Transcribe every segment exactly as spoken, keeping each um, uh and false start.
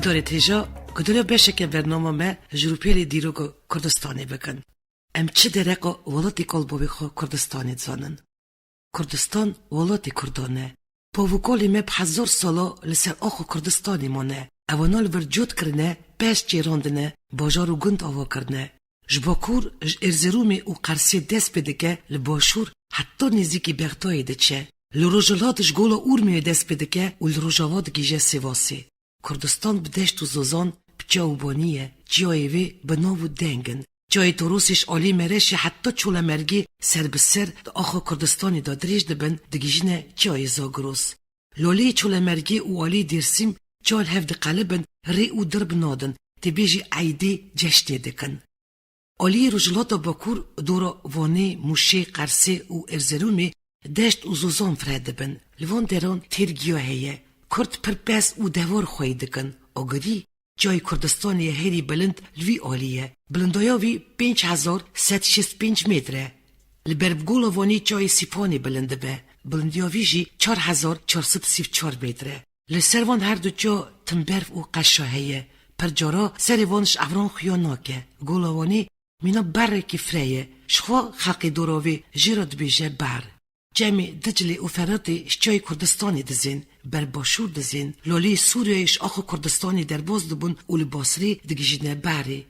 Guhdarê hêja, guhdarî beşeke bernama me ji rûpelê dîroka Kurdistanê bikin. Em çi dereqa welatê kalbavê xwe Kurdistanê dizanin? Kurdistan welatê Kurdan e. Bav û kalê me bi hezar sala li ser axa Kurdistanê mane. Evana li vir cot kirine, pez çêrandine, bajar û gund ava kirine. Ji bakur, ji Erzerûmê û Qersê dest pê dike, li başûr heta nêzîkî Bexdayê diçe. Li rojhilat ji Gola Urmiyê dest pê dike û li rojava digihîje Sêvasê. Kurdistan bi deşt û zozan, bi çiya û banî ye. Çiyayê vê bi nav û deng in. Çiyayê Torosê ji alî Mereşê heta Çolemergê ser bi ser di axa Kurdistanê de dirêj dibin, digihîjine Çiyayê Zagros. Li alî Çolemergê û alî Dêrsîm çiya li hev diqelibin, rê û dirb nadin, tê bêjî eydê, ceşnê dikin. Aliyê Rojhilata Bakur, dora Wanê, Mûşê, Qersê û Erzerûmê deşt û zozan fireh dibin. Li van deran têr giya heye. Kurd pir pez û dewar xweyî dikin. Agirî, çiyayê Kurdistanê yê herî bilind li vî alî ye. Bilindaya wî pênc hezar sed şêst pênc metre. Li ber bi Gola Wanê çiyayê Sîpanê bilind dibe. Bilindiya vî jî çar hezar çar sed sî û çar metre. Li ser van her du çiya tim berf û qeşa heye. Pir cara serê van ji evran xuya nake. Gola Wanê mîna berrekî fireh ye. Jixwe xelkê dora vê jê re dibêje ber. Çemê Diclê û Feratê ji çiyayê Kurdistanê dizên, ber başûr dizên, li alî Sûriyeyê ji axa Kurdistanê derbas dibûn û li Basrê digihîjine berê.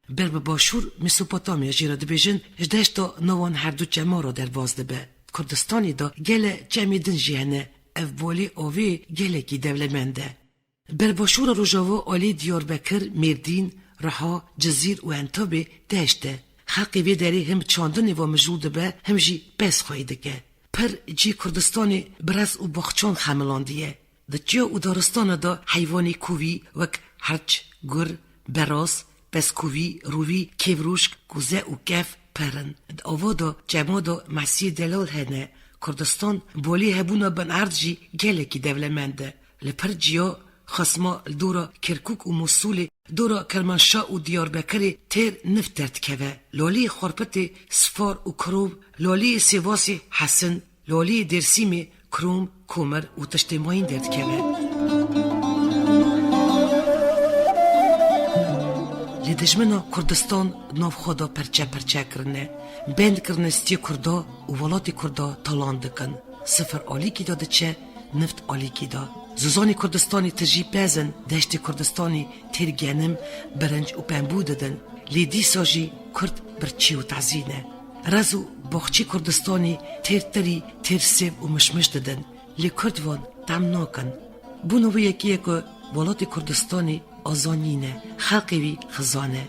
Ber bi başûr Mesopotamya jê re dibêjin, ji deşta nav van her du çema re derbas dibe. Kurdistanê de gele çemê din jî hene. Ev bolê avê gelekî dewlemend e. Ber başûra rojava alî Diyarbekir, Mêrdîn, Riha, Cizîr û Entabê deşt e. Xelkê vê derê him çandinê ve mijûl dibe, him jî pez xweyî dike. Pir cî Kurdistanê bi rez û baxçan xemilandiye. Di çiya û daristana de heywanê kovî wek hirç, gur, beraz, pezkovî, rûvî, kêvrûşk, kuze û kef pir in. Di ava de, çema de mesiyê delal hene. Kurdistan bolê hebûna bin erd jî gelekî dewlemend e. Li pir ciya xasma li dora Kirkûk û Mûsulê, dora Kermanşah û Diyarbekirê têr nift derdikeve. Li alî Xorpitê sifar û kirov, li alî Sêvasê hesin, li alî Dêrsîmê krom, komer û tiştê mayîn derdikeve. Lê dijmina Kurdistan nav xwe de perçe perçe kirine, bend kirine stiyê Kurda û welatê Kurda talan dikin. Sifir alîkî de diçe, nift alîkî de. Zozanê Kurdistanê tijî pez in, deştê Kurdistanê têr genim, birinc û pembû didin. Lê dîsa jî Kurd birçî û tezî ne. Rez û baxçê Kurdistanê têr tirî, têr sêv û mişmiş didin. Lê Kurd van tehm nakin. Bûna wê yekê ye ku welatê Kurdistanê azanî ne, xelkê wî xizan e.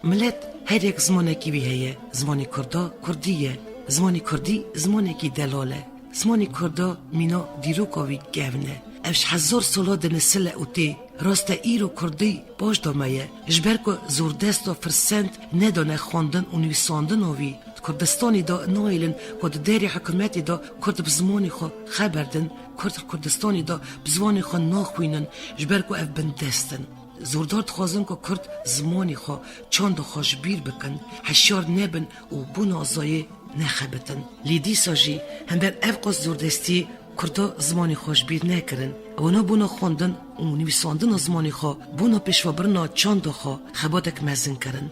Milet her yek zimanekî wî heye. Zimanê Kurda Kurdî ye. Zimanê Kurdî zimanekî delal e. Zimanê Kurda mîna dîroka wî kevn e. Ev ji hezar sala dinisile û tê. Rast e, îro Kurdî paş de me ye. Ji ber ku zordesta firsend nedane xwendin û nivîsandina wî. Di Kurdistanê de nahêlin ku di derê hikûmetê de Kurd bi zimanê xwe xeber din, Kurd li Kurdistanê de bi zimanê xwe naxwînin, ji ber ku ev bindest in. Zordar dixwazin ku Kurd zimanê xwe, çanda xwe ji bîr bikin, hişyar nebin û bona zayê nexebitin. Lê dîsa jî hember ev qas zordestiyê Kurda zimanê xwe ji bîr nekirin. Wana bona xwendin û nivîsandina zimanê xwe, bona pêşvebirina çanda xwe xebatek mezin kirin.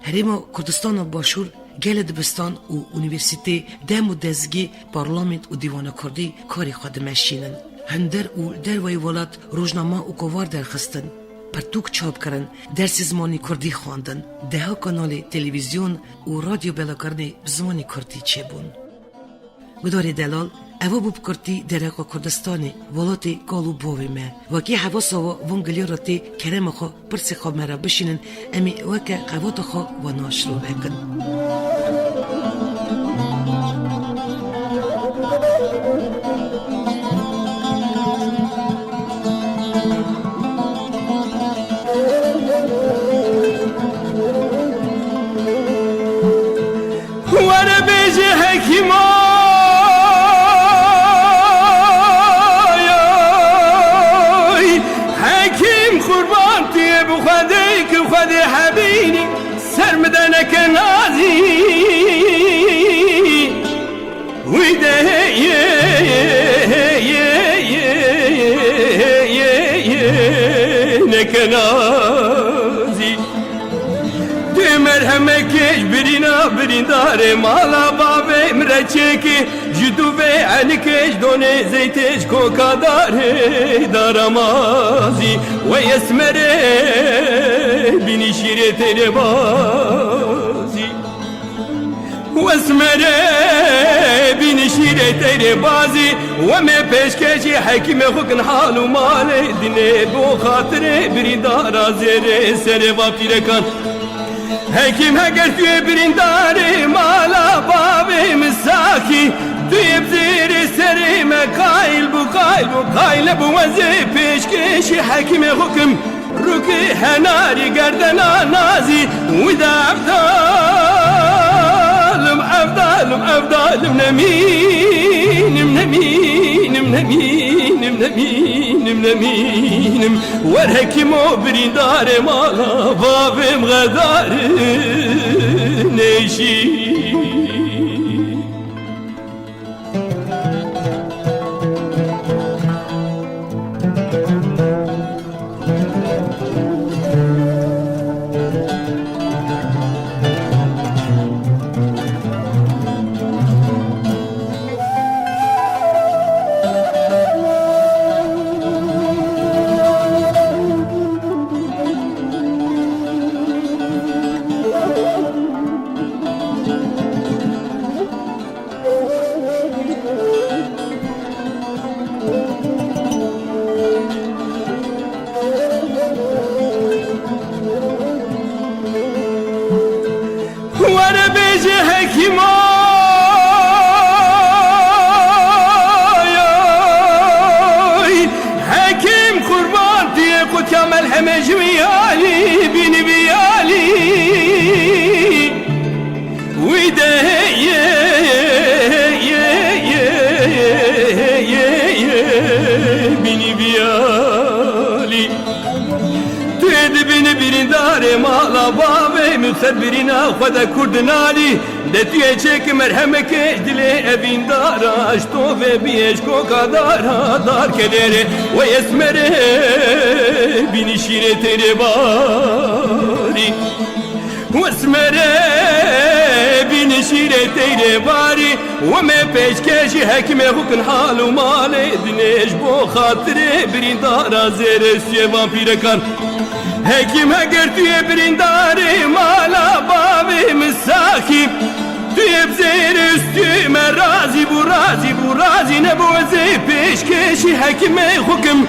Herêma Kurdistana Başûr gelê dibistan û unîversîtê, dem û dezgê, parlament û dîwana kurdî karê xwe dimeşînin. Hinder û dervayî welat rojnama û kovar derxistin. Pirtûk çap kirin, dersê zimanê kurdî xwendin. Deha kanalê televîzyon û radyo belakirinê bi zimanê kurdî çêbûn. Guhdarê delal, eva bû bi kurtî dereqa Kurdistanê, welatê kal û bavê me. Wekî hevasa we van giliyan re tê, kerema xwe, pirsê xwe me re bişînin, em ê weke qevata xwe wana şirove kin. Were bêje hekîma, hekîm qurban tê bi Xwedê, ki Xwedê hebînî ser mi de neke nazî. Wî de neke nazî. Rê mala bavê min re çêkê, ji dûvê elikê, ji donê zeytê, ji koka darê daramazî, we esmerê bînî şîrê têrê bazî. Wesmerê bînî şîrê teyre bazî, we me pêşkêşî hekîmê xwe kin hal û malê dinê bo xatirê birîndara zêrê serê va pîrekan. Hekîm heger tu yê birîndarê mala bavê min sakî, tu yê bi zêrê serê me qayil bû, qayil bû, qayil nebû, we zê pêşkêşî hekîmê xwe kim. Rûkê henarî gerdena nazî, wî de evdalim, evdalim, evdalim, nemînim, nemînim, nemînim, nemînim, nemînim. Wer hekîmo birîndarê mala bavêm xedarê nêşî. Were bêje hekîma, hekîm qurban diye qutya melheme ji wî alî, bînî vî alî. Wî de ye, ye, ye, ye, ye, ye, ye, bînî biyalî. Tu yê dibînî birîndarê mala bavê min ser birîna xwe de kurdinalî. De tu yê çêki merhemeke ji dilê evîndara, ji tovê biyê, ji koka dara, dar kelêrê we esmerê bînî şîrê têrê barî. Wesmerê bînî şîrê teyrê barî, we me pêşkêşî hekîmê xwe kin hal û malê dinê ji bo xatirê birîndara zêrê suyê van pîrekan. Hekîm heger tu yê birîndarê mala bavê min sakî, tu yê bi zêrê stûyê me razî bû, razî bû, razî nebû ez ê pêşkêşî hekîmê xwe kim.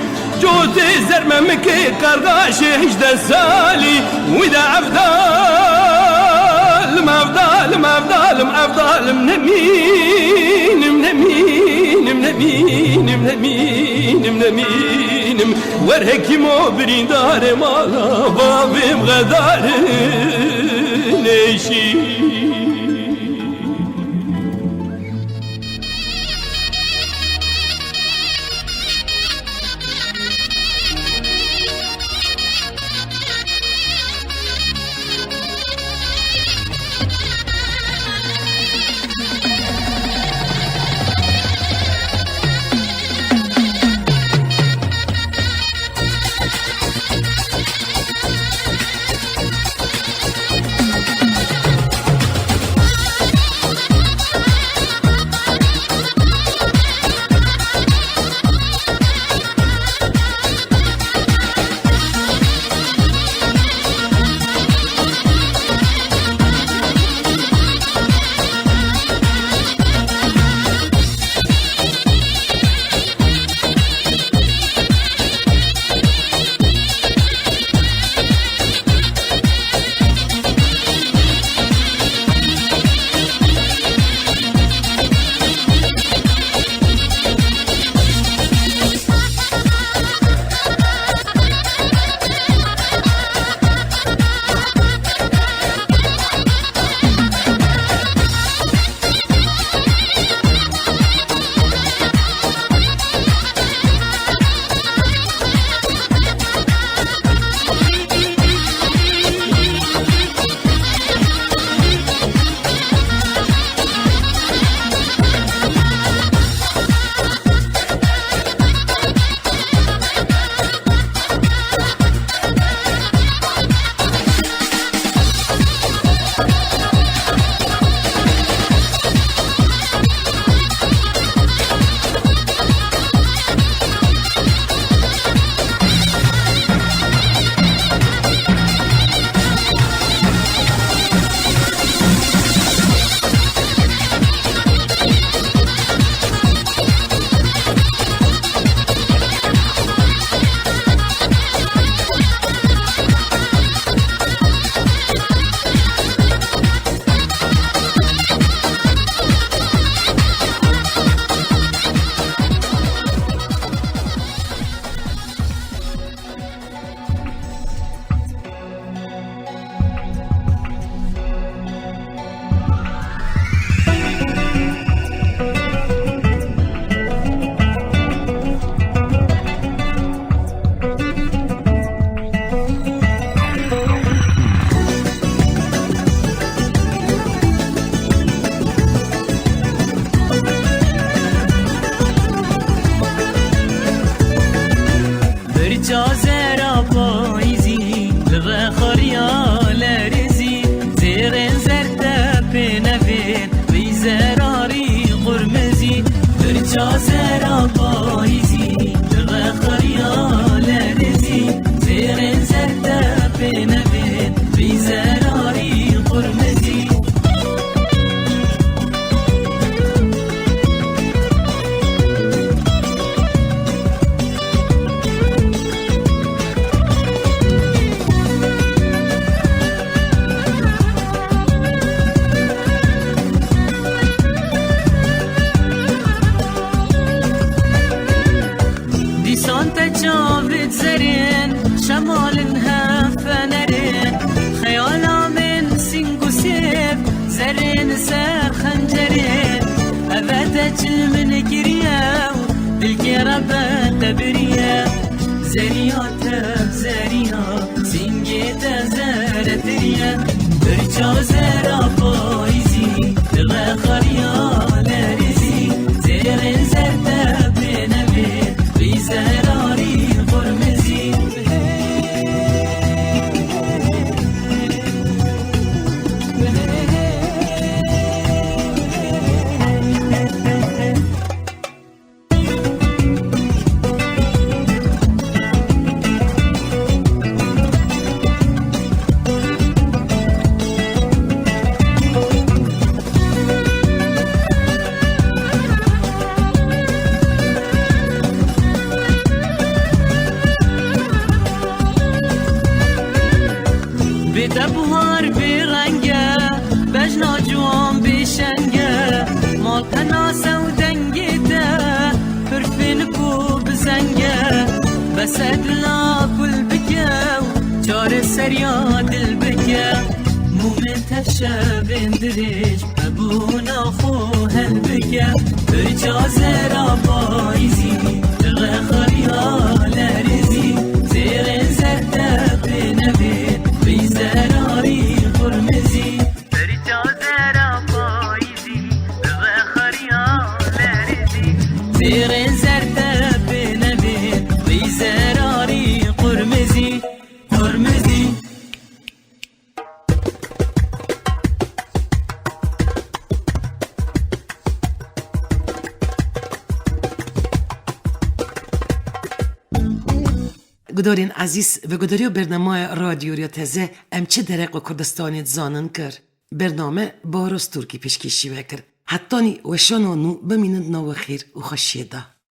Cotê zermemikê qardaşê hejdeh salî, wî de evdalim, evdalim, evdalim, evdalim, nemînim, nemînim, nemînim, nemînim, nemînim. Wer hekîmo birîndarê mala bavêm xedarê nêşî. Çazera payîzî, li rexariya lerêzî, zêrên zer te pê nevên, rî zerarî qurmizî. Birca zera payîzî, li rexariya lerêzî, zêrên zer te pê nevên, rî zerarî qurmizî. Dîsan te çavit zerên, şemalin hev fenerên, xeyala min sîng û sêv, zerên ser xencerên. Eve te çil min kiriye û dilkê rebe te biriye. Zeriya te zeriya, sîngê te zeretiriye. Birca zera payîzî, li rexariya lerêzî, zêrên zer te pê nevê, rî zerarî qurmizî. Bê te buhar bê reng e, bejna ciwan bê şeng e, malpena se û dengê te, hurfên ku bi zeng e, bes e dila kul bike û çareseriya dil bike. Mûmên tev şevên dirêj, hebûna xwe helbike. Birca zera payîzî, rexariya lerêzî, zêrên zer te pê nevê, rî zerarî qurmizî. Birca zera payîzî, rexariya lerêzî, zêrên zer te pê nevê, rî zerarî qurmizî, qurmizî. Gudarên ezîz, veguhdarîya bernamaya Radyo Rêya Teze, em çi dereqa Kurdistanê dizanin kir. Bername Baros Turkî pêşkêşî we kir. Hetanî weşana nû bimînin di nava xêr û xweşiyê de.